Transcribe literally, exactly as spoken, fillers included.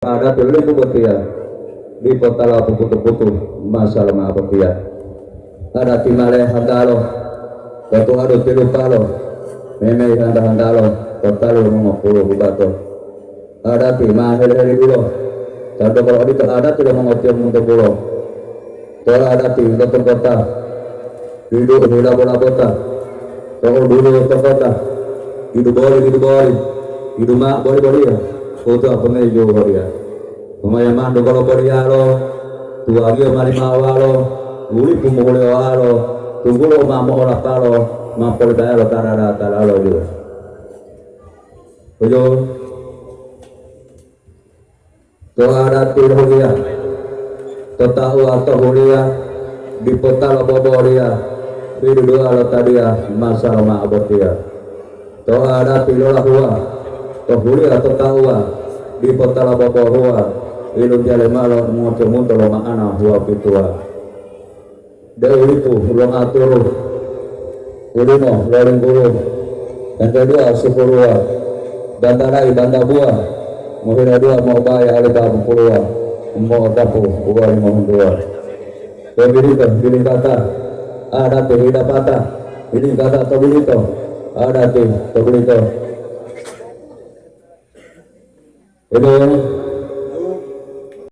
Adati lipu botiya, dipo tala putu-putu masala ma'o botiya. Adati male hantalo, to tuadu tilupalo, memei hanta-hantalo, to talu mongopulu hubato. Adati ma heli-heli dulo, tanto bolo odito adati lo mongotiyo munto bulo. To adati lo to kota, didu hila bola bota, to dulu to kota, didu boli, didu boli, didu ma boli-boliya, hutu apongeju hodiya. Umaya mandu bolo boliyalo, tuwagiyo mali mawalo, ulipu muhulewalo, tunggulo ma mo'olapalo, ma polibayalo tarara talalo juwa. Ujo, to adati lo huliya, to tauwa to huliya, dipo talo boboliya, piduduwa lo tadiya, masalo ma'o botiya. To adati lo lahuwa, to huliya to tauwa, dipo talo bobohuwa, iluntiyale malo ngocomunto lo ma'ana huwa pituwa. Deulipu longaturu, ulimo lolinggulu, ente dua sukuruwa, bantalai banta buwa, mohile dua mo'obayi alita pupuluwa, mo'otapu uwali mohuntuwa. Tomilito bilitata, adati hidapata, bilitata to bilito, adati to bilito. Ede